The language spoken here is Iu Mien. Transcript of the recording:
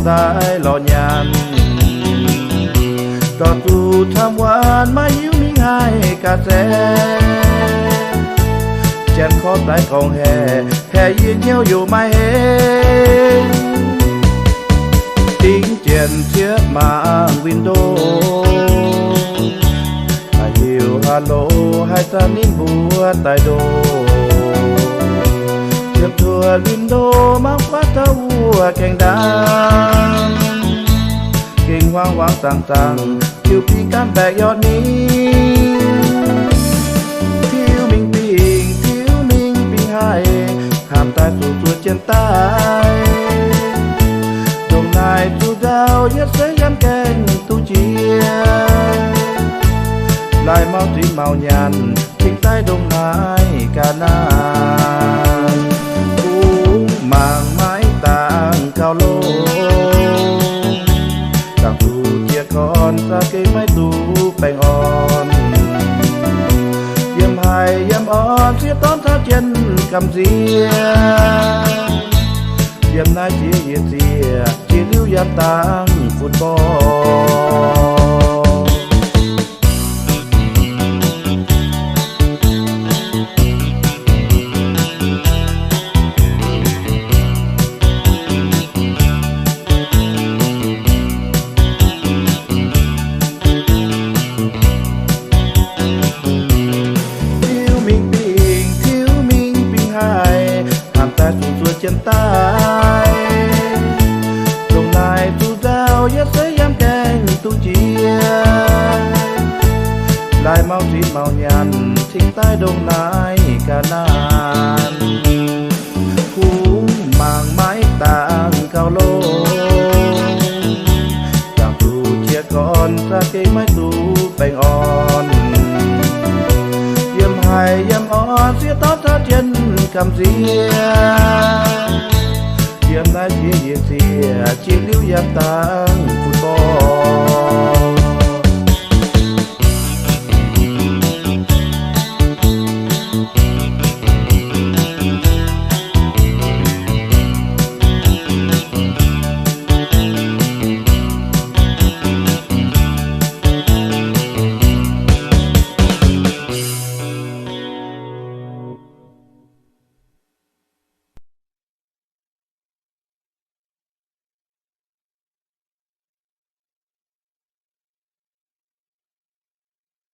daaih lorz nyanc. Dorh zuqc camv waanc maiv hiuv mingh haih ga'sie. Janx korv daaih gorngv haeqv, haeqv yie hnyouv yaac maiv hengx. Dingc jienv cieqv mangc window, haiz heuc hello, haaix zanc ninh mbuo daaih ndoh. Yiem tuoqv window mangc buatc dauh wuov gaengh ndaangc, gengh huaang-huaang zaangc-zaangc, tiuv bingv gaanv baeqc yaac ninh tiuv mingh bingh, tiuv mingh bingh haih, hnamv daaih zuqc zuov jienv daaih. Ndongc naaic zuqc ndau yietv se yiem gaengh duqv njiec, laaix mauv zinh mauv nyaanh cingx daaih ndongc naaic ga'naaiv. Kungx mangc maiv dangx gauh longx, dangh zuqc jiez gorn za'gengh maiv duqv baengh orn. Yiem haic yiem orn sieqv dorn caux jienv gamh nziex, yiem naaiv jiex yietc zieqc jiex liuz yaac dangh football. Tiuv mingh bingh, tiuv mingh bingh haih, hnamv daaih zuqc zuov jienv daaih. Ndongc naaic zuqc nzauh yietv se yiem gaengh duqv njiec, laaix mauv zinh mauv nyaanh cingx daaih ndongc naaic ga'naaiv. Kungx mangc maiv dangx gauh longx, dangh zuqc jiez gorn za'gengh maiv duqv baengh orn. Yiem haic yiem orn sieqv dorn caux jienv gamh nziex, yiem naaiv jiex yietc zieqc jiex liuz yaac dangh football.